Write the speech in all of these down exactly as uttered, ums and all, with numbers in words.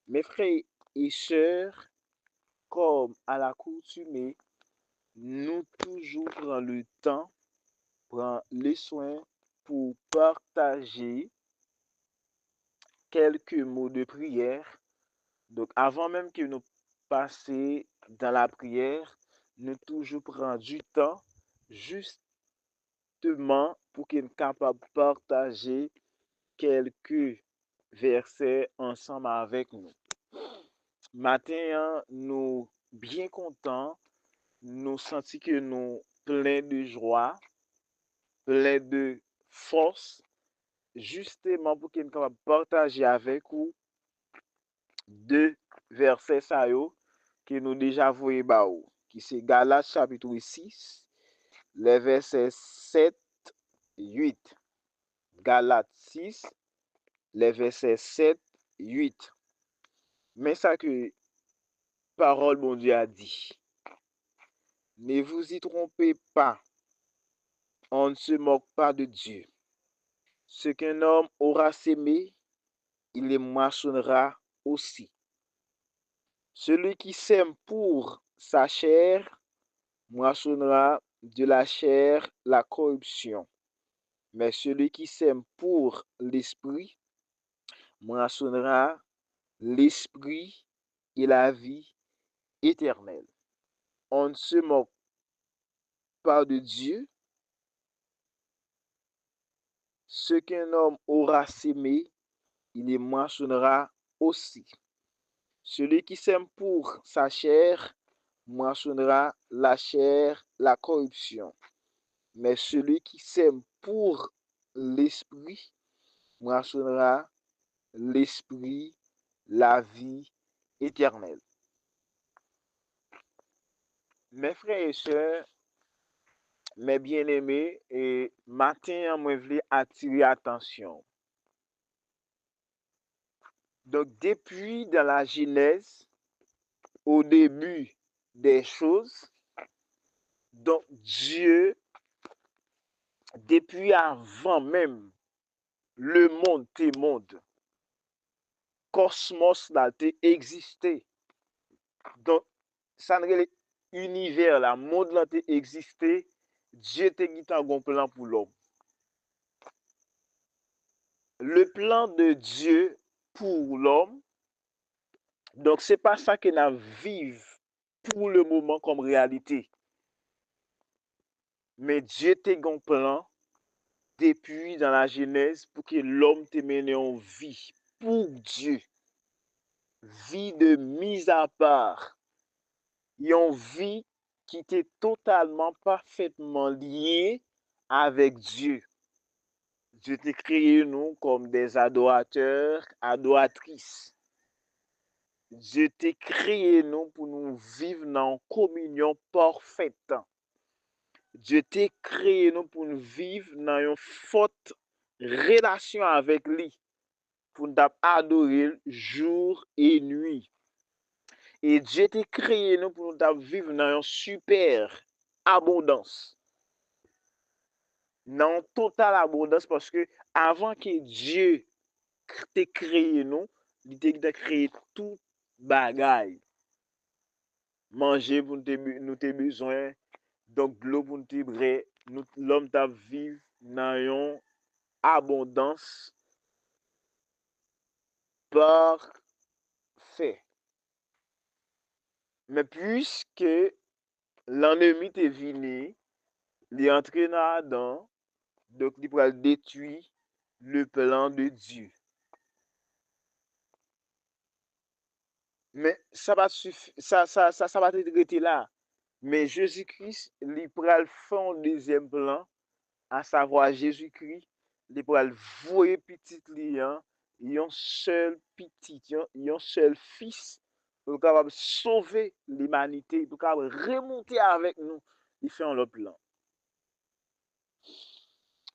Mes frères et sœurs, comme à l'accoutumée, nou toujou pran le tan, pran le swen pou pataje kèlke mo de priyè. Donk, avan menm ke nou pase dan lapriyè, nou toujou pran du tan jis teman pou ke n kapab pataje kèlke vèsè ansanm avèk nou. Maten an, nou byen kontan, nou santi ke nou plen de jwa, plen de fòs, jisteman pou ke n kapab pataje avèk ou de vèsè sa yo ke nou deja voye ba ou, ki se Galat chapit sis, lè vèsè sèt, uit. Galat sis, lè vèsè sèt, uit. Men sa ke pawòl Bondye a di. Ne vous y trompez pas, on ne se moque pas de Dieu. Ce qu'un homme aura semé, il le moissonnera aussi. Celui qui sème pour sa chair moissonnera de la chair la corruption, mais celui qui sème pour l'esprit moissonnera l'esprit et la vie éternelle. On ne se moque pas de Dieu. Ce qu'un homme aura semé, il le moissonnera aussi. Celui qui sème pour sa chair moissonnera la chair la corruption. Mais celui qui sème pour l'esprit moissonnera l'esprit la vie éternelle. Mes frères et sœurs, mes bien-aimés, e maten an, mwen vle atire atansyon. Donk, depi dans la genèse, au début des choses, donk, Dye, depi avan menm lemonn te monn, kòsmòs la te egziste. Donk, sa n rele inivè la, mond lan te egziste, Dye te gentan gon plan pou lòm. Le plan de Dieu pour l'homme, donk, se pa sa ke n ap viv pour le moment comme réalité. Men Dye te gen yon plan depi dans la genèse pou ke lòm te mennen yon vi pour Dieu. Vi de mise à part. Yon vi ki te totalman, pafètman lye avèk Dye. Dye te kreye nou kòm des adorateurs, adoratrices. Dye te kreye nou pou nou viv nan yon kominyon pafèt. Dye te kreye nou pou nou viv nan yon fòt relasyon avèk li, pou n t ap adore l jou e nwi. E Dye te kreye nou pou nou t ap viv nan yon sipè abondans, nan yon total abondans, paske avan ke Dye k-, te kreye nou, li te gentan kreye tout bagay. Manje pou nou te be-, nou te bezwen, donk dlo pou nou te bwè, nou, lòm t ap viv nan yon abondans pafè. Men piske lannmi te vini, li antre nan Adan, donk li pral detwi le plan de Dye. Men sa pa t sifi-, sa, sa, sa, sa pa t rete la. Men Jezi Kris, li pral fè yon dezyèm plan, asavwa Jezi Kris, li pral voye pitit li an, yon sèl pitit, yon, yon sèl fis, pou l kapab sove limanite, pou l kapab remonte avèk nou, li fè yon lòt plan.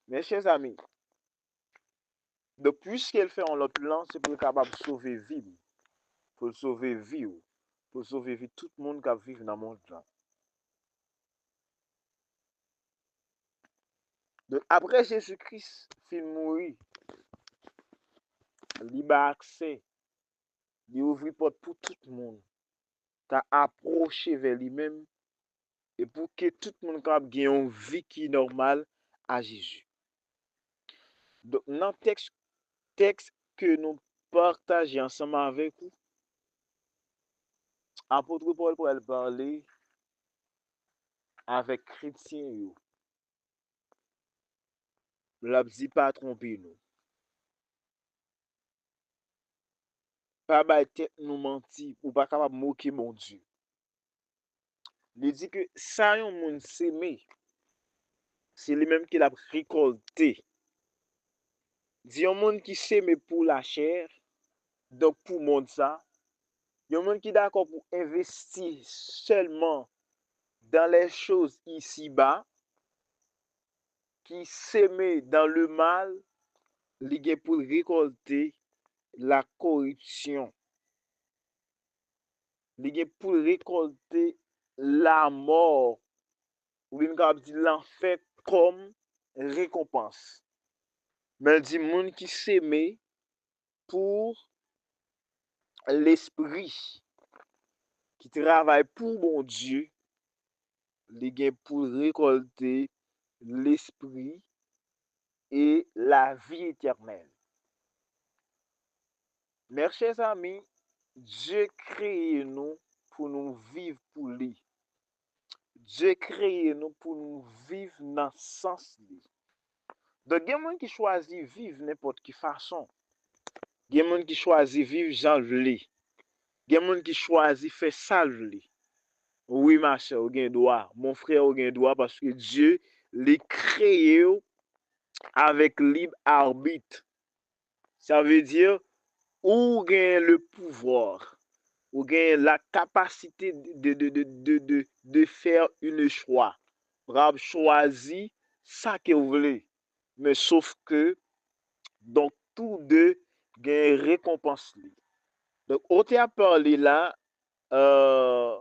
Mes chers amis, donk, piske l fè yon lòt plan, se pou l kapab sove vi m, pou l sove vi w, pou l sove vi tout moun k ap viv nan mond lan. Donk, apre Jezi Kris fin mouri, li bay aksè Li ouvri pòt pou tout moun ka apwoche vè li menm e pou ke tout moun kapab gen yon vi ki nòmal a Jezi. Donk, nan tèks, tèks ke nou pataje ansanm avèk ou, apot Pòl pral pale avèk kretyen yo. L ap di, pa twonpe nou. Pa bay tèt nou manti, ou pa kapab moke Bondye. Li di ke sa yon moun seme, se li menm ki l ap rekòlte. Di yon moun ki seme pou lachè, donk pou mond sa, yon moun ki dakò pou envesti sèlman dans les choses ici-bas, ki seme dans le mal, li gen pou l rekòlte la koripsyon. Li gen pou l rekòlte lamò, oubyen nou kapab di lanfè kòm rekonpans. Men l di moun ki seme pou lespri, ki travay pou Bondye, li gen pou l rekòlte lespri e lavi etènèl. Mes chers amis, Dye kreye nou pou nou viv pou li. Dye kreye nou pou nou viv nan sans li. Donk, gen moun ki chwazi viv nenpòt ki fason. Gen moun ki chwazi viv jan l vle. Gen moun ki chwazi fè sa l vle. Wi, ma sè, ou gen dwa. Mon frè, ou gen dwa, paske Dye, li kreye w avèk lib arbit. Sa vle di, ou gen le pouvoir, ou gen la capacité de, de, de, de, de, de faire une choix. W ap chwazi sa ke w vle. Men sof ke, donk, tou de gen rekonpans li. Donk, otè a pale la, euh,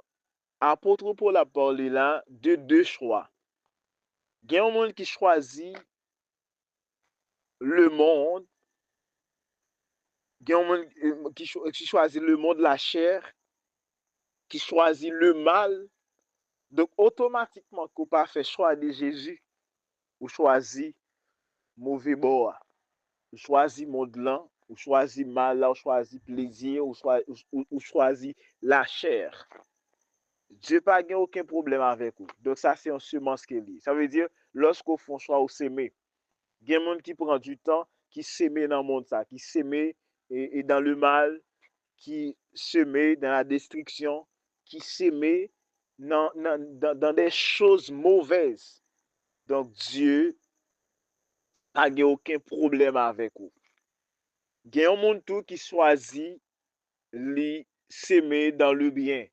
apot Pòl ap pale la de de chwa. Gen yon moun ki chwazi le monde, gen yon moun, euh, ki, chwa- ki chwazi le monde, la chair, ki chwazi le mal. Donk, otomatikman, ke w pa fè chwa de Jezi, ou chwazi move bò a. Ou chwazi mond lan, ou chwazi mal la, ou chwazi plezi, ou, chwa, ou, ou, ou chwazi lachè. Dye pa gen okenn pwoblèm avèk ou. Donk, sa se yon semans ke li ye. Sa vle di, lòske w fè yon chwa, ou seme. Gen moun ki pran du tan, ki seme nan mond sa, ki seme e, e dans le mal, ki seme dans la destruction, ki seme nan, nan, dans, dans des choses mauvaises. Donk, Dye pa gen okenn pwoblèm avèk ou. Gen yon moun tou ki chwazi li seme dans le bien.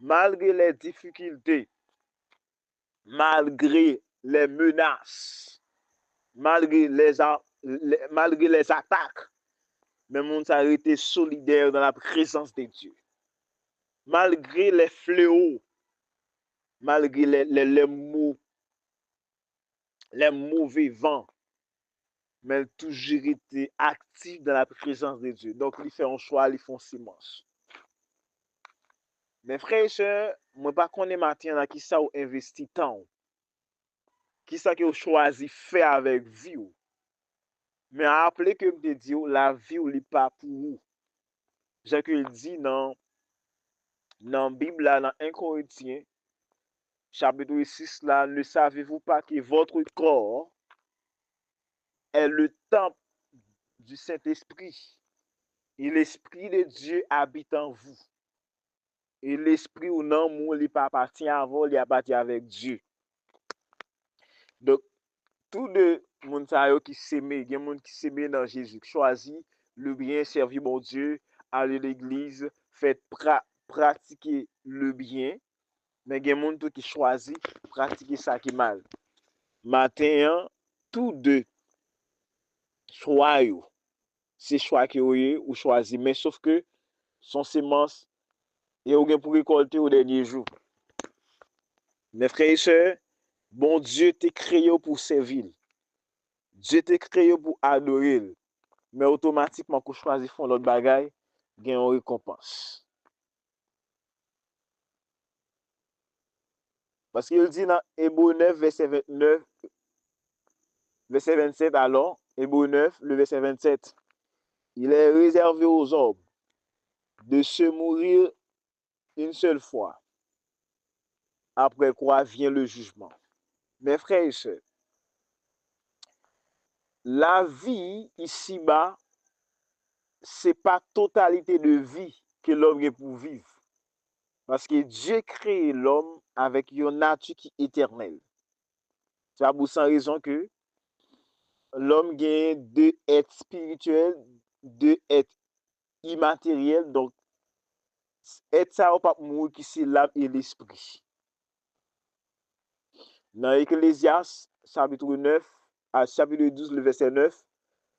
Malgre les difficultés, malgre les menaces, malgre les, a- les- malgre les attaques, men moun sa rete solidè dans la présence de Dieu. Malgre les fléaux, malgre les, les, les maux, les mauvais vents, men l toujou rete aktif dans la présence de Dieu. Donk, li fè yon chwa, li fè yon semans. Men frè e sè, mwen pa konnen maten an nan kisa w envesti tan w. Kisa ke w chwazi fè avèk vi w. Men raple ke m te di w, lavi w li pa pou ou. Jan ke l di nan, nan Bib la, nan en Korentyen, chapitre six la, ne savez-vous pas que votre corps est le temple du Saint-Esprit et l'Esprit de Dieu habite en vous? E lespri w, nanm ou, li pa apatyen avè w, li apatyen avèk Dye. Donk, tou de moun sa yo ki seme, gen moun ki seme nan Jezi, ki chwazi le bien, sèvi Bondye, ale legliz, fè pra, pratike le bien, men gen moun tou ki chwazi pratike sa ki mal. Maten an, tou de chwa yo, se chwa ke w ye, ou chwazi, men sof ke se yon semans e ou gen pou rekòlte o dènye jou. Men frè e sè, Bondye te kreye w pou w sèvi l. Dye te kreye w pou w adore l. Men otomatikman, ke w chwazi fè yon lòt bagay, gen yon rekonpans. Paske l di nan Ebre nèf, vèsè vennèf, vèsè vennsèt, alò, Ebre nèf, le vèsè vennsèt, il est réservé aux hommes de se mourir une seule fois. Après quoi vient le jugement. Mes frères et sœurs, lavi isiba, se pa totalite de vi ke lòm gen pou viv. Paske Dye kreye lòm avèk yon nati ki etènèl. Se pa pou san rezon ke lòm gen de èt espirityèl, de èt imateryèl. Donk, èt sa yo p ap mouri ki se lam e lespri. Nan Eklezyas, chapit nèf, a, chapit douz, le vèsè nèf,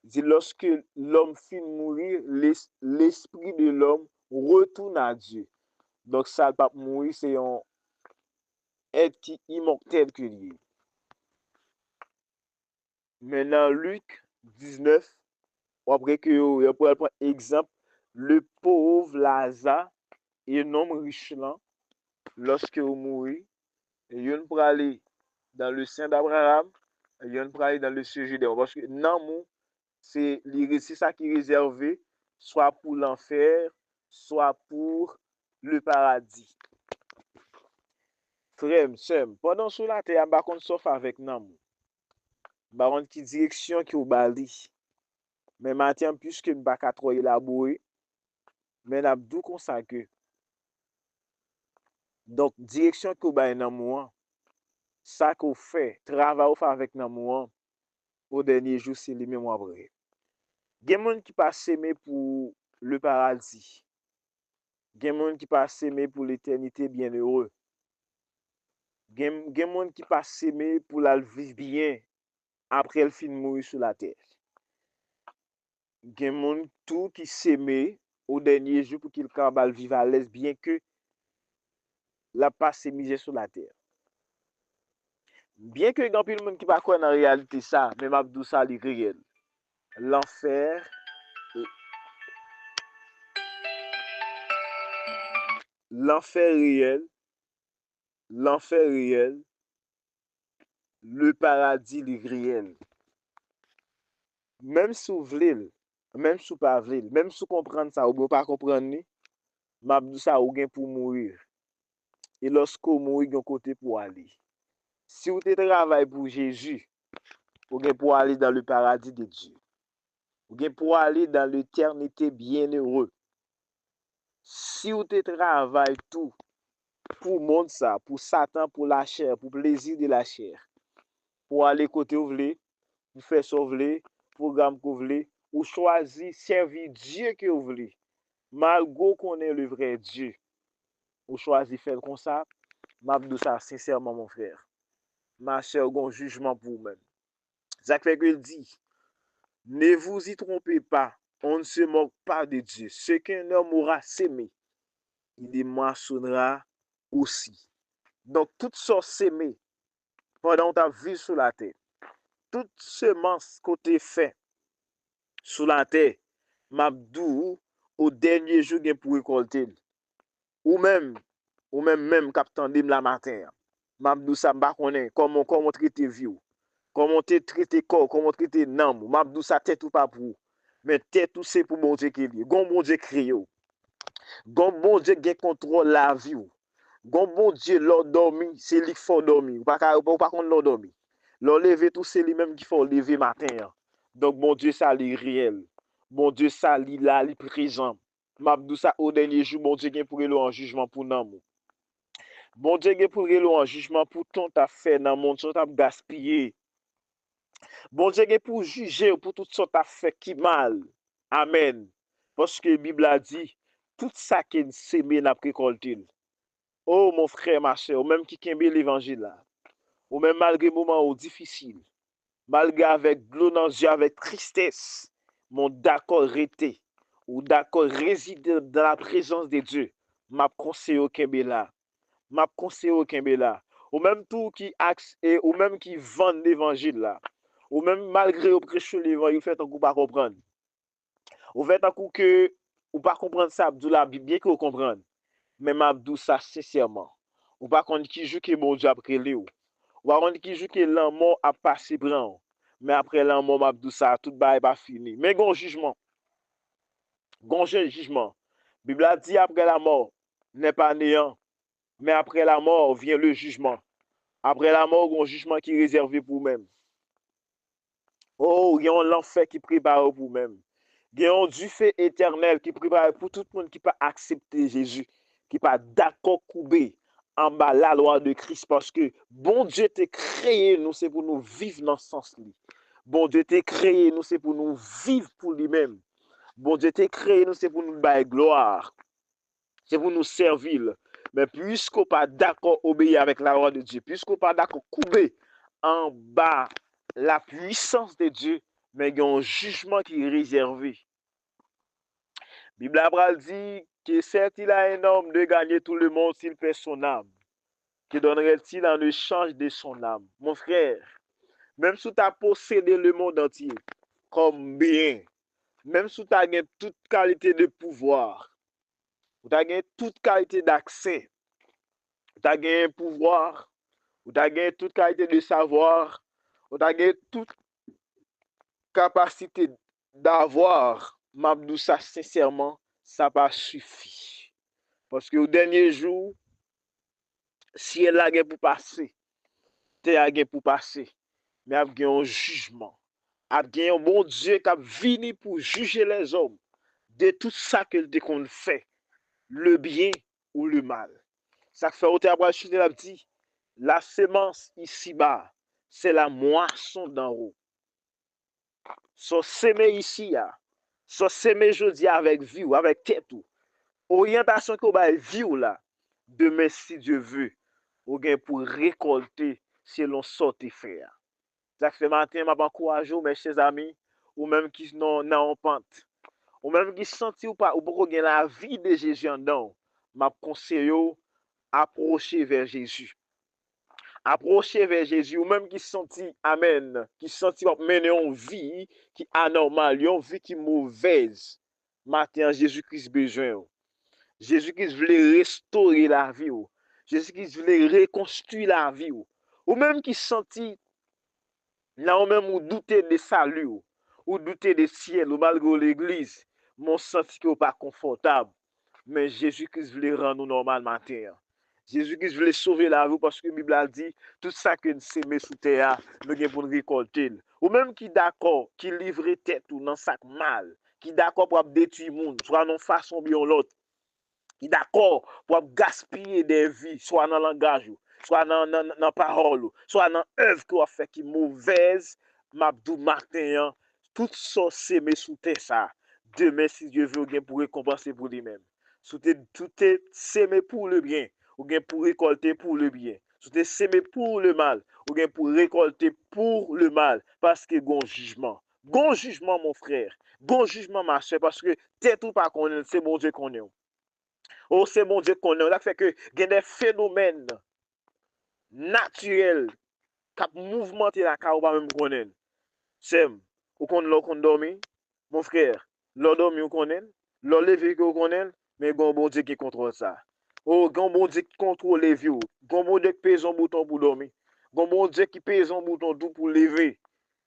di, lorsque l'homme fin mouri, l'es- l'esprit de l'homme retourne à Dieu. Donk, sa l p ap mouri, se yon èt ki imòtèl ke l ye. Men nan Lik diznèf, w ap wè ke yo, yo pral pran egzanp le pauvre Lazare e nonm rich lan, lòske yo mouri, youn prale dans le sein d'Abraham, youn prale dans le séjour des morts. Paske nanm ou, se li re- se sa ki rezève swa pou lanfè, swa pou le paradi. Frè m, sè m, pandan w sou latè a, m pa konn sa w fè avèk nanm ou. M pa konn ki direksyon ke w ba li. Men maten an, piske m pa ka twò elabore, men n ap di w konsa ke, donk, direksyon ke w bay nanm ou an, sa ke w fè, travay ou fè avèk nanm ou an, o dènye jou, se li menm w ap rele. Gen moun ki pa seme pou le paradi. Gen moun ki pa seme pou letènite byennere. Gen, gen moun ki pa seme pou l al viv byen apre l fin mouri sou latè. Gen moun tou ki seme o dènye jou pou ke l kapab al viv alèz, byenke l ap pase mizè sou latè. Byenke gen anpil moun ki pa kwè nan reyalite sa, men m ap di w sa, li reyèl. Lanfè, lanfè reyèl, lanfè reyèl, le paradi li reyèl. Menm si w vle l, menm si w pa vle l, menm si w konprann sa oubyen w pa konprann li, m ap di w sa, ou gen pou w mouri. E lòske w mouri, gen yon kote pou w ale. Si w te travay pou Jezi, ou gen pou w ale dans le paradis de Dieu. Ou gen pou w ale dans l'éternité bienheureux. Si w te travay tou pou mond sa, pou Satan, pou lachè, pou plezi de lachè, pou w ale kote w vle, pou fè sa w vle, pwogram ke w vle, ou chwazi sèvi Dye ke w vle, malgre w konnen le vrè Dye, ou chwazi fè l konsa, m ap di w sa sensèman, mon frè, ma sè, gen yon jijman pou ou menm. Sa k fè ke l di, ne vous y trompez pas, on ne se moque pas de Dieu. Ce qu'un homme aura semé, il y moissonnera aussi. Donk, tout sa w seme pandan w t ap viv sou latè, tout semans ke w te fè sou latè, m ap di w, o dènye jou, gen pou w rekòlte l. Ou menm, ou menm menm k ap tande m la maten an, m ap di w sa, m pa konnen kòman, kòman w trete vi w, kòman w te trete kò w, kòman w trete nanm ou, m ap di w sa, tèt ou pa pou ou. Men tèt ou se pou Bondye ke l ye. Gon Bondye kreye w. Gon Bondye gen kontwòl lavi w. Gon Bondye, lè w dòmi, se li k fè w dòmi. Ou pa ka, ou pa konn lè w dòmi. Lè w leve tou, se li menm ki fè w leve maten an. Donk, Bondye sa, li reyèl. Bondye sa, li la, li prezan. M ap di w sa, o dènye jou, Bondye gen pou rele w an jijman pou nanm ou. Bondye gen pou rele w an jijman pou tan w t ap fè nan mond sa w t ap gaspiye. Bondye gen pou jije w pou tout sa w t ap fè ki mal. Amèn. Paske Bib la di, tout sa ke n seme, n ap rekòlte l. O, mon frè, ma sè, ou menm ki kenbe levanjil la, ou menm malgre moman ou difisil, malgre avèk dlo nan zye, avèk tristès, men w dakò rete, ou dakò rezide dans la présence de Dieu, m ap konseye w kenbe la. M ap konseye w kenbe la. Ou menm tou ki aks-, e ou menm ki vann levanjil la. Ou menm malgre yo preche w levanjil, ou fè tankou w pa konprann. Ou fè tankou ke ou pa konprann sa ap di w la, byenke w konprann. Men m ap di w sa sensèman. Ou pa konn ki jou ke Bondye ap rele w. Ou pa konn ki jou ke lanmò ap pase pran w. Men apre lanmò, m ap di w sa, tout bagay pa fini. Men gen yon jijman. Gen yon jijman. Bib la di, après la mort n'est pas néant, mais après la mort vient le jugement. Apre lamò, gen yon jijman ki rezève pou ou menm. Oh, gen yon lanfè ki prepare pou ou menm. Gen yon dife etènèl ki prepare pou tout moun ki pa aksepte Jezi, ki pa dakò koube anba lalwa de Kris, paske Bondye te kreye nou, se pou nou viv nan sans li. Bondye te kreye nou, se pou nou viv pou li menm. Bondye te kreye nou, se pou nou bay glwa. Se pou nou sèvi l. Men piske w pa dakò obeyi avèk lalwa de Dye, piske w pa dakò koube anba la puissance de Dieu, men gen yon jijman ki rezève. Bib la pral di, que sert-il à un homme de gagner tout le monde s'il perd son âme? Que donnerait-il en échange de son âme? Mon frère, menm si w ta posede le monde entier kòm byen, menm si w ta gen tout kalite de pouvwa, ou ta gen tout kalite d'aksè, ou ta gen pouvwa, ou ta gen tout kalite de savwa, ou ta gen tout kapasite d'avoir, m ap di w sa sensèman, sa pa sifi. Paske o dènye jou, syèl la gen pou pase, tè a gen pou pase, men ap gen yon jijman. Ap gen yon Bondye k ap vini pou jije lèzòm de tout sa ke l te konn fè, le bien ou le mal. Sa k fè otè a pral chante, l ap di, la semence ici-bas, c'est la moisson d'en haut. Sa w seme isi a, sa w seme jodi a avèk vi w, avèk tèt ou, oryantasyon ke w bay vi w la, demen, si Dye ve, ou gen pou rekòlte selon sa w te fè a. Sa k fè maten an, m ap ankouraje w, mes chers amis, ou menm ki nan, nan yon pant, ou menm ki santi w pa, ou poko gen lavi de Jezi anndan w, m ap konseye w, apwoche vè Jezi. Apwoche vè Jezi, ou menm ki santi, amèn, ki santi w ap mennen yon vi ki anòmal, yon vi ki movèz. Maten an, Jezi Kris bezwen w. Jezi Kris vle restore lavi w. Jezi Kris vle rekonstwi lavi w. Ou menm ki santi nan ou menm ou doute de sali w, ou doute de syèl ou, malgre w legliz, men w santi ke w pa konfòtab. Men Jezi Kris vle rann ou nòmal maten an. Jezi Kris vle sove lavi w paske Bib la di, tout sa ke n seme sou tè a, nou gen pou n rekòlte l. Ou menm ki dakò, ki livre tèt ou nan sa k mal, ki dakò pou ap detwi moun, swa nan yon fason oubyen yon lòt, ki dakò pou ap gaspiye de vi, swa nan langaj ou, swa nan, nan, nan pawòl ou, swa nan èv ke w ap fè ki movèz, m ap di w maten an, tout sa w seme sou tè sa a, demen, si Dye ve, ou gen pou rekonpanse pou li menm. Si w te, si w te seme pour le bien, ou gen pou rekòlte pour le bien. Si w te seme pour le mal, ou gen pou rekòlte pour le mal, paske gon jijman. Gon jijman, mon frè. Gon jijman, ma sè, paske tèt ou pa konnen l, se Bondye konnen w. O, se Bondye konnen w. Sa k fè ke gen de fenomèn natirèl k ap mouvmante lakay ou pa menm konnen l. Sè m, ou konn lè w konn dòmi? Mon frè, lè w dòmi ou konnen l? Lè w leve ke w konnen l? Men gen yon Bondye ki kontwòl sa. O, gen yon Bondye ki kontwole vi w. Gen yon Bondye ki peze yon bouton pou w dòmi. Gen yon Bondye ki peze yon bouton tou pou w leve.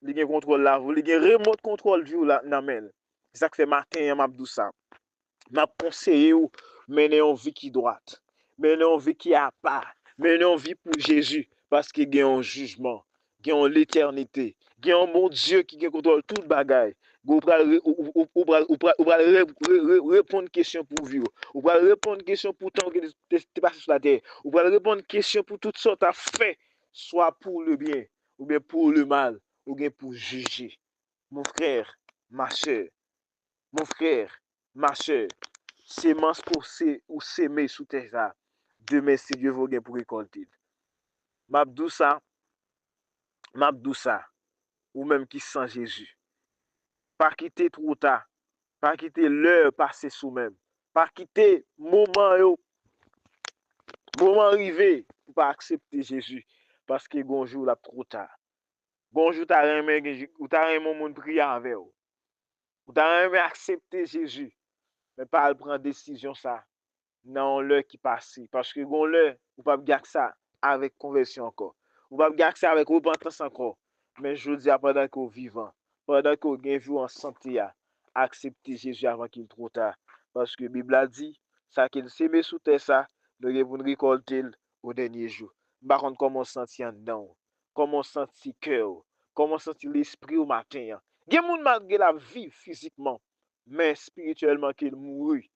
Li gen kontwòl lavi w. Li gen remòt kontwòl vi w la nan men l. Se sa k fè maten an m ap di w sa. M ap konseye w mennen yon vi ki dwat, mennen yon vi ki apa, mennen yon vi pou Jezi, paske gen yon jijman, gen yon letènite, gen yon Bondye ki gen kontwòl tout bagay. Ou pral re-, ou, ou, ou, ou pral, ou pral, ou pral re-, re-, re-, reponn kesyon pou vi w. Ou pral reponn kesyon pou tan w te, te, te pase sou latè. Ou pral reponn kesyon pou tout sa w t ap fè, swa pour le bien oubyen pour le mal, ou gen pou jije. Mon frè, ma sè, mon frè, ma sè, semans ke w se-, ou seme sou tè sa, demen, si Dye ve, ou gen pou rekòlte l. M ap di w sa, m ap di w sa, ou menm ki san Jezi, pa kite two ta, pa kite lè pase sou menm, pa kite moman yo, moman rive pou pa aksepte Jezi, paske gon jou l ap two ta. Gon jou w ta renmen gen, ou ta renmen yon moun priye avè w. Ou ta renmen aksepte Jezi. Men pa al pran desizyon sa nan yon lè ki pase. Paske gen yon lè, ou p ap gen aksè avèk konvèsyon ankò. Ou p ap gen aksè avèk repantans ankò. Men jodi a, pandan ke w vivan, pandan ke w gen vi w an sante a, aksepte Jezi avan ke l twò ta. Paske Bib la di, sa ke n seme sou tè sa, nou gen pou n rekòlte l o dènye jou. M pa konn kòman w santi anndan w, kòman w santi kè w, kòman w santi lespri w maten an. Gen moun malgre l ap viv fizikman, men espirityèlman ke l mouri.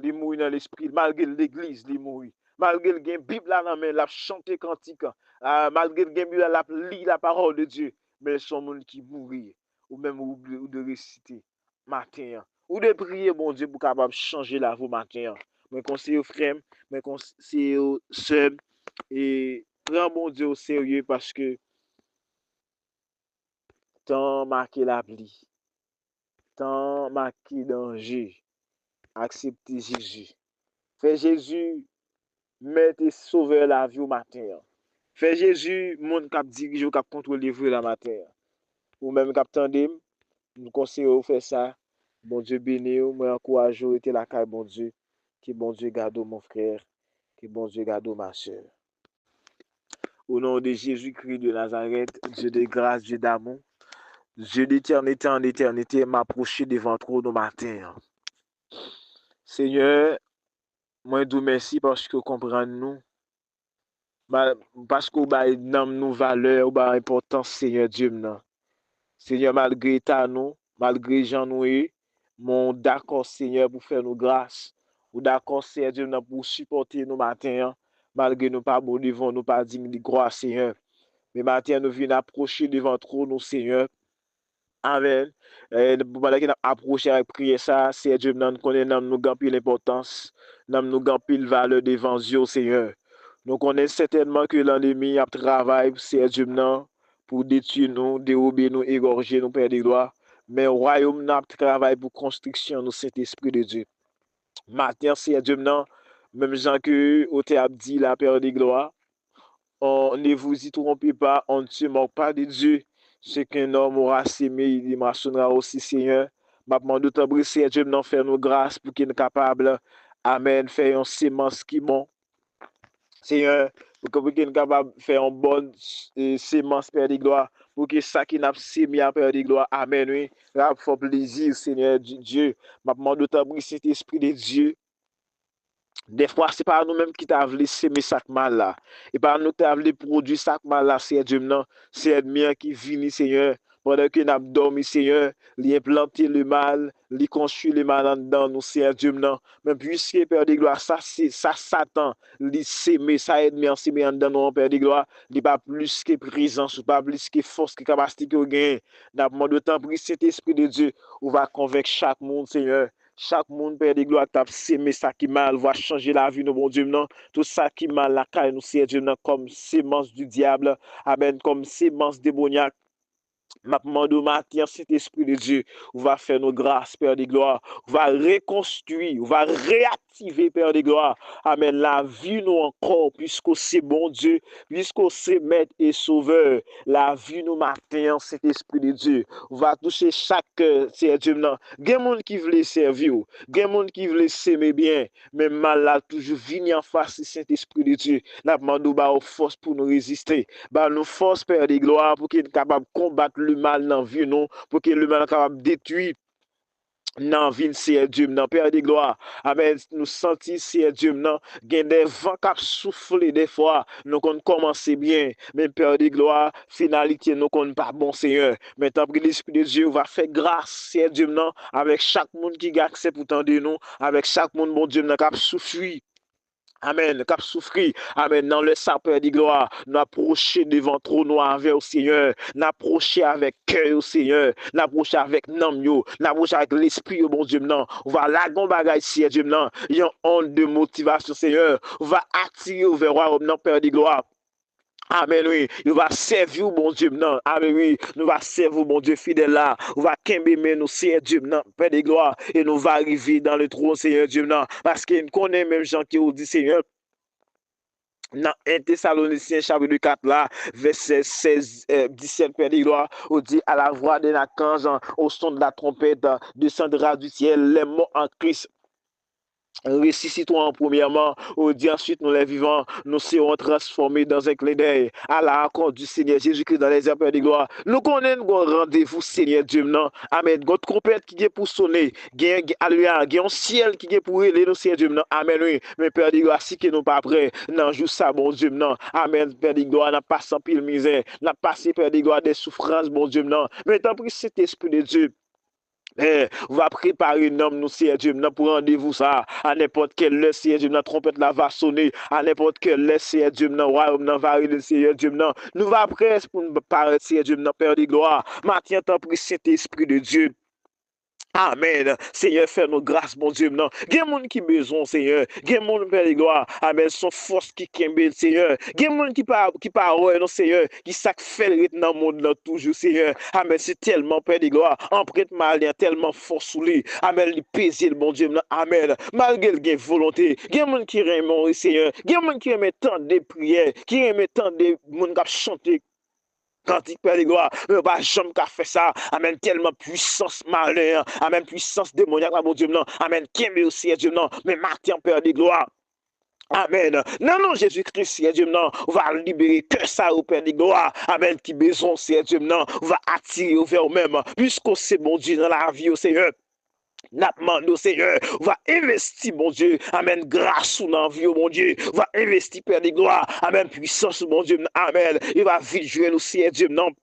Li mouri nan lespri l. Malgre l legliz, li mouri. Malgre l gen Bib la nan men l, l ap chante kantik. Ah, malgre l gen Bib la, l ap li la parole de Dieu. Men l se yon moun ki mouri. Ou menm ou, ou dwe resite maten an. Ou dwe priye Bondye pou kapab chanje lavi w maten an. Mwen konseye w, frè m, mwen konseye w, sè m, e pran Bondye o serye paske tan an make lapli. Tan an make danje. Aksepte Jezi. Fè Jezi Mèt e Sovè lavi w maten an. Fè Jezi moun k ap dirije w, k ap kontwole vi w la maten an. Ou menm k ap tande m, m konseye w fè sa. Bondye beni w. Mwen ankouraje w rete lakay Bondye. Ke Bondye gade w, mon frè. Ke Bondye gade w, ma sè. Au nom de Jésus-Christ de Nazareth, Dieu de grâce, Dieu d'amour, Dieu d'éternité en éternité, m apwoche devan twòn ou maten an. Senyè, mwen di w mèsi paske w konprann nou, ma- paske w bay nanm nou valè, w bay enpòtans, Senyè Dye m nan. Senyè, malgre eta nou, malgre jan nou ye, men w dakò, Senyè, pou fè nou gras. Ou dakò, Senyè Dye m nan, pou w sipòte nou maten an, malgre nou pa bon devan w, nou pa diy de glwa, Senyè. Men maten an, nou vin apwoche devan twòn ou, Senyè. Amèn. E, pandan ke n ap apwoche avèk priyè sa a, Senyè Dye m nan, nou konnen nanm nou gen anpil enpòtans, nanm nou gen anpil valè devan zye w, Senyè. Nou konnen sètènman ke lènmi ap travay, Senyè Dye m nan, pou detwi nou, dewobe nou, egòje nou, Pè de glwa. Men wayòm nan ap travay pou konstriksyon nou, Sentespri de Dye. Maten an, Senyè Dye m nan, menm jan ke otè a ap di la, Pè de glwa, on, ne vous y trompez pas, on ne se moque pas de Dieu. Ce qu'un homme aura semé, il moissonnera aussi, Senyè. M ap mande w tanpri, Senyè Dye m nan, fè nou gras pou ke n kapab, amèn, fè yon semans ki bon. Senyè, pou ke, pou ke n kapab fè yon bòn, e, semans, Pè de glwa, pou ke sa ke n ap seme a, Pè de glwa, amèn, wi, l ap fè w plezi, Senyè Dye. M ap mande w tanpri, Sentespri de Dye, dèfwa, se pa nou menm ki ta vle seme sa k mal la. E pa nou ki ta vle pwodui sa k mal la, Senyè Dye m nan. Se ènmi an ki vini, Senyè. Pandan ke n ap dòmi, Senyè, li enplante lemal, li konstwi lemal anndan nou, Senyè Dye m nan. Men piske, Pè de glwa, sa se, sa Satan, li seme, sa ènmi an seme anndan nou an, Pè de glwa, li pa plis ke prezans ou, pa plis ke fòs, ke kapasite ke w genyen. N ap mande w, tanpri, Sentespri de Dye, ou va konvenk chak moun, Senyè. Chak moun, Pè de glwa, k t ap seme sa ki mal, va chanje lavi nou, Bondye m nan. Tout sa ki mal lakay nou, Senyè Dye m nan, kòm semans di dyab, amèn, kòm semans demonyak. M ap mande w maten an, Sentespri de Dye, ou va fè nou gras, Pè de glwa. Ou va rekonstwi, ou va reaktive, Pè de glwa. Amèn. Lavi nou ankò, piske w se Bondye, piske w se Mèt e Sovè. Lavi nou maten an, Sentespri de Dye. Ou va touche chak kè, Senyè Dye m nan. Gen moun ki vle sèvi w. Gen moun ki vle seme byen. Men mal la toujou vini anfas li, Sentespri de Dye. N ap mande w ba w fòs pou nou reziste. Ba nou fòs, Pè de glwa, pou ke n kapab konbat lemal nan vi nou, pou ke lemal kapab detwi nan vi n, Seyè Dye m nan, Pè de glwa. Amèn. Nou santi, Seyè Dye m nan, gen de van k ap soufle dèfwa. Nou konn kòmanse byen, men Pè de glwa, finalite nou konn pa bon, Senyè. Men tanpri, Lespri de Dye, ou va fè gras, Seyè Dye m nan, avèk chak moun ki gen aksè pou tande nou, avèk chak moun, Bondye m nan, k ap soufri. Amèn. K ap soufri. Amèn. Nan lè sa, Pè de glwa, n apwoche devan twòn ou avè w, Senyè. N apwoche avèk kè yo, Senyè. N apwoche avèk nanm yo. N apwoche avèk lespri yo, Bondye m nan. Ou va lage yon bagay, Seyè Dye m nan. Yon ond de motivasyon, Senyè. Ou va atire yo vè wayòm nan, Pè de glwa. Amèn, wi. Yo va sèvi w, Bondye m nan. Amèn, wi. Nou va sèvi w, Bondye fidèl la. Ou va kenbe men nou, Seyè Dye m nan, Pè de glwa. E nou va rive dans le trône, Seyè Dye m nan. Paske n konnen menm jan ke ou di, Senyè, nan en Tesalonisyen chapit kat la, vèsè sèz, eh, disèt, Pè de glwa, ou di, à la voix d'un archange, au son de la trompette, descendra du ciel les morts en Christ. resisite w an premyèman, ou di answit nou lè vivan, nou serons transformés dans un clin d'œil. À la rencontre du Seigneur Jésus-Christ dans les airs, Père de gloire. Nou konnen n gon randevou Senyè Dye m nan. Amèn. Gon twonpèt ki gen pou sonnen. Gen, gen, aleluya, gen yon syèl ki gen pou rele nou Senyè Dye m nan. Amèn, wi. Men Père de gloire, si ke nou pa prè nan jou sa, Bondye m nan. Amèn, Père de gloire, n ap pase anpil mizè. N ap pase, Père de gloire, des souffrances, Bondye m nan. Men tanpri, Sentespri de Dye, men, ou va prepare nanm nou, Senyè Dye m nan, pou randevou sa a. A nenpòt kèl lè, Senyè Dye m nan, twonpèt la va sonnen. A nenpòt kèl lè, Senyè Dye m nan, wayòm nan va rele, Senyè Dye m nan. Nou va prè pou n parèt, Senyè Dye m nan, Père de gloire. Maten an, tanpri, Sentespri de Dye. Amèn. Senyè, fè nou gras, Bondye m nan. Gen moun ki bezwen w, Senyè. Gen moun, Père de gloire, amèn, se yon fòs ki kenbe l, Senyè. Gen moun ki pa, ki pa wè non, Senyè, ki sa k fè l ret nan mond lan toujou, Senyè. Amèn. Se tèlman, Père de gloire, anprent malyen an tèlman fò sou li. Amèn. Li peze l, Bondye m nan. Amèn. Malgre l gen volonte, gen moun ki renmen w, wi, Senyè. Gen moun ki renmen tande priyè, ki renmen tande moun k ap chante kantik, Père de gloire, men yo pa janm ka fè sa. Amèn. Tèlman pwisans malen an, amèn, pwisans demonyak la, Bondye m nan. Amèn. Kenbe yo, Senyè Dye m nan. Men maten an, Père de gloire, amèn, nan non Jezi Kris, Senyè Dye m nan, ou va libere kè sa yo, Père de gloire, amèn, ki bezwen w, Senyè Dye m nan, ou va atire yo vè ou menm, piske w se Bondye nan lavi yo, Senyè. N ap mande w, Senyè, ou va envesti, Bondye, amèn, gras ou nan vi yo, Bondye, ou va envesti, Père de gloire, amèn, pwisans ou, Bondye m nan, amèn, yo va vin jwenn ou, Senyè Dye m nan.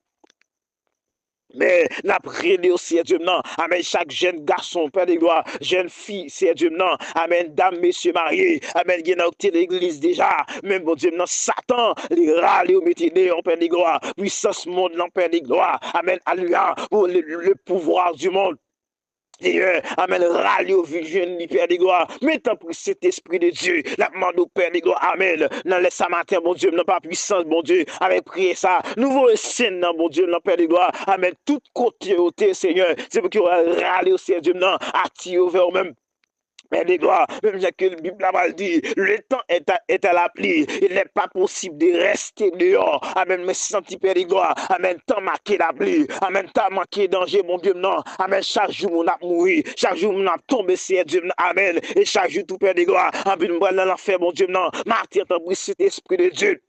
Men, n ap rele w, Senyè Dye m nan. Amèn. Chak jèn gason, Père de gloire, jèn fi, Senyè Dye m nan. Amèn. Dam, mesye marye. Amèn. Gen nan yo ki te legliz deja. Men, Bondye m nan, Satan, li rale yo, mete deyò, Père de gloire. Pwisans mond lan, Père de gloire. Amèn. Aleluya. Pour le, le pouvoir du monde. Senyè, amèn, rale yo vin jwenn li, Père de gloire. Men tanpri, Sentespri de Dye, n ap mande w, Père de gloire, amèn. Nan lè sa maten, Bondye m nan, pa pwisans, Bondye, avèk priyè sa, nou voye sen nan, Bondye m nan, Père de gloire, amèn. Tout kote yo te, Senyè, se pou ke w rale yo, Senyè Dye m nan, atire yo vè ou menm. Père de gloire, menm jan ke Bib la pral di, le temps est à, est à la pluie, il n'est pas possible de rester dehors. Amèn, mwen santi, Père de gloire, amèn, tan make lapli, amèn, tan make danje, Bondye m nan, amèn, chak jou moun ap mouri, chak jou moun ap tonbe, Senyè Dye m nan, amèn, e chak jou tou, Père de gloire, anpil moun pral nan lanfè, Bondye m nan, maten an, tanpri, Sentespri de Dye.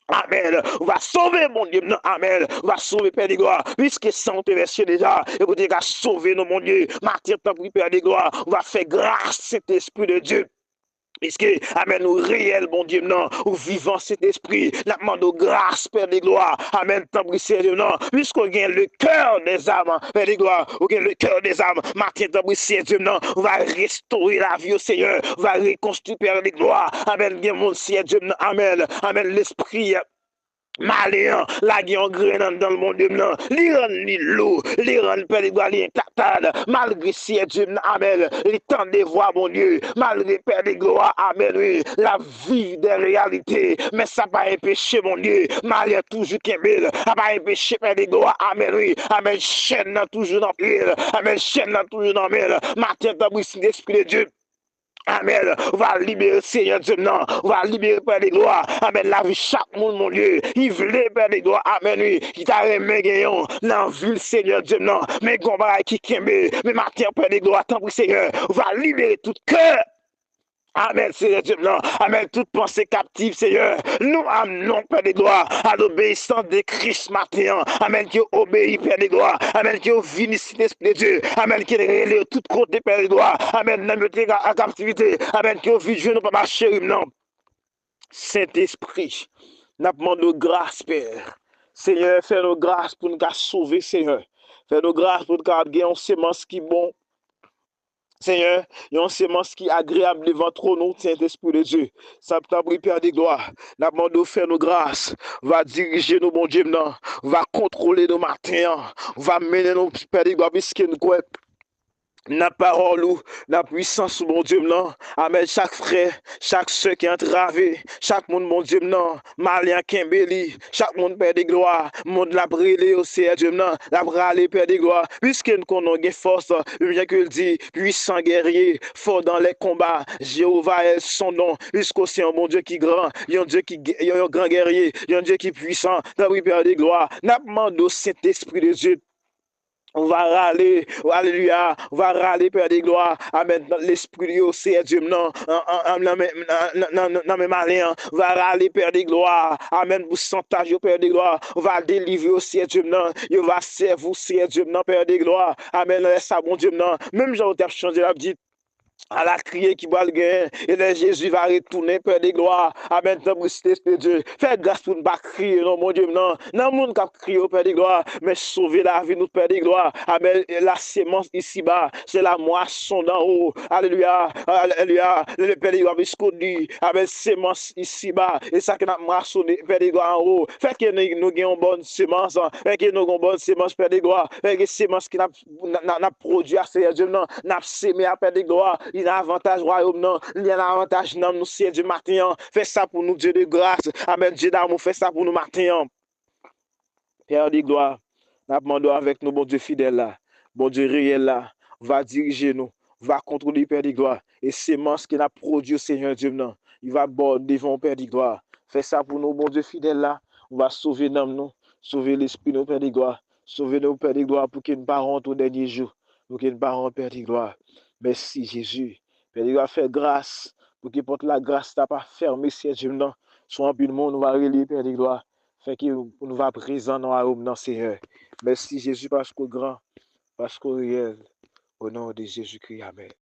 Amèn. Ou va sove, Bondye m nan. Amèn. Ou va sove, Père de gloire. Piske san w te vèse deja, e pou te ka sove nou, Bondye. Maten, tanpri, Père de gloire. Ou va fè gras, Sentespri de Dye. Piske, amèn, ou reyèl, Bondye m nan. Ou vivan, Sentespri. N ap mande w gras, Père de gloire. Amèn. Tanpri, Senyè Dye m nan. Piske w gen le cœur des armes, Père de gloire. Ou gen le cœur des armes. Maten, tanpri, Senyè Dye m nan. Ou va restore lavi yo, Senyè. Ou va rekonstwi, Père de gloire. Amèn. Gen moun, Senyè Dye m nan. Amèn. Amèn. Lespri malen an lage yon grenn anndan l, Bondye m nan. Li rann li lou. Li rann, Père de gloire, li entatad. Malgre, Senyè Dye m nan, amèn, li tande vwa Bondye. Malgre, Père de gloire, amèn, wi, l ap viv de reyalite. Men sa pa enpeche, Bondye, malè toujou kenbe l. Sa pa enpeche, Père de gloire, amèn, wi, amèn, chèn nan toujou nan pye l. Amèn, chèn nan toujou nan men l. Maten, tanpri, Sentespri de Dye. Amèn. Ou va libere, Senyè Dye m nan. Ou va libere, Père de gloire. Amèn. Lavi chak moun, Bondye, ki vle, Père de gloire, amèn, wi, ki ta renmen gen yon nan vi l, Senyè Dye m nan. Men gon bagay ki kenbe. Men maten, Père de gloire, tanpri, Senyè, ou va libere tout kè. Amèn, Senyè Dye m nan. Amèn. Tout panse kaptif, Senyè. Nou, amenons, Père de gloire, à l'obéissance de Christ maten an. Amèn. Ke yo obeyi, Père de gloire. Amèn. Ke yo vini, Sentespri de Dye. Amèn. Ke yo rele yo tout kote, Père de gloire. Amèn. Nanm yo te ka an kaptivite. Amèn. Ke yo vin jwenn nou, Papa cheri m nan. Sentespri, n ap mande w gras, Pè. Senyè, fè nou gras pou n ka sove, Senyè. Fè nou gras pou n ka gen yon semans ki bon. Senyè, yon semans ki agreyab devan twòn ou, Sentespri de Dye. Sa, tanpri, Pè de glwa, n ap mande w fè nou gras. Va dirije nou, Bondye m nan. Va kontwole nou maten an. Va mennen nou, Pè de glwa, piske n kwè nan pawòl ou, nan pwisans ou, Bondye m nan. Amèn. Chak frè, chak sè ki antrave, chak moun, Bondye m nan, malen an kenbe li. Chak moun, Pè de glwa, mond la ap rele yo, Seyè Dye m nan, l ap rale, Pè de glwa. Piske n konnen w gen fòs, menm jan ke l di, puissant guerrier, fort dans les combats, Jéhovah est son nom. Piske w se yon Bondye ki gran, yon Dye ki, yon, yon gran gèrye, yon Dye ki pwisan. Tanpri, Pè de glwa, n ap mande w, Sentespri de Dye, Ou va rale, aleluya, ou va rale, Pè de glwa, amèn, lespri yo, Seyè Dye m nan, nan men malen an, va rale, Pè de glwa, amèn, pou santaj yo, Pè de glwa, ou va delivre yo, Seyè Dye m nan, yo va sèvi w, Seyè Dye m nan, Pè de glwa, amèn, lè sa, Bondye m nan, menm jan ou t ap chante, l ap di, ala kriye ki pral genyen, e lè Jezi va retounen, Pè de glwa, amèn, tanpri, Seyè Dye, fè gras pou n pa kriye, non, Bondye m nan, nan moun k ap kriye, Pè de glwa, men sove lavi nou, Pè de glwa, amèn, la semence ici-bas, c'est la moisson d'en haut, aleluya, aleluya, le Pè de glwa, miskondu, amèn, semans isiba, e sa ke n ap mwasone, Pè de glwa, anwo, fè ke nou, nou gen yon bòn semans, fè ke nou gen yon bòn semans, Pè de glwa, fè ke semans ki n ap n ap, n ap pwodui a, Seyè Dye m nan, n ap seme a, Pè de glwa, li nan avantaj wayòm nan, li nan avantaj nanm nou, Seyè Dye, maten an. Fè sa pou nou, Dye de gras. Amèn, Dye damou, fè sa pou nou maten an. Pè de glwa, n ap mande w avèk nou, Bondye fidèl la, Bondye reyèl la, va dirije nou, va kontwole, Pè de glwa, e semans ke n ap pwodui, Seyè Dye m nan, li va bòn devan w, Pè de glwa. Fè sa pou nou, Bondye fidèl la, ou va sove nanm nou, sove lespri nou, Pè de glwa, sove nou, Pè de glwa, pou ke n pa wont o dènye jou. Pou ke n pa wont, Pè de glwa. Mèsi, Jezi. Pè de glwa, fè gras. Pou ke pòt lagras la pa fèmen, Seyè Dye m nan. Sou anpil moun, nou va rele, Pè de glwa. Fè ke nou va prezan nan wayòm nan, Seyè. Mèsi, Jezi, paske w gran, paske w reyèl. O non de Jezikri, amèn.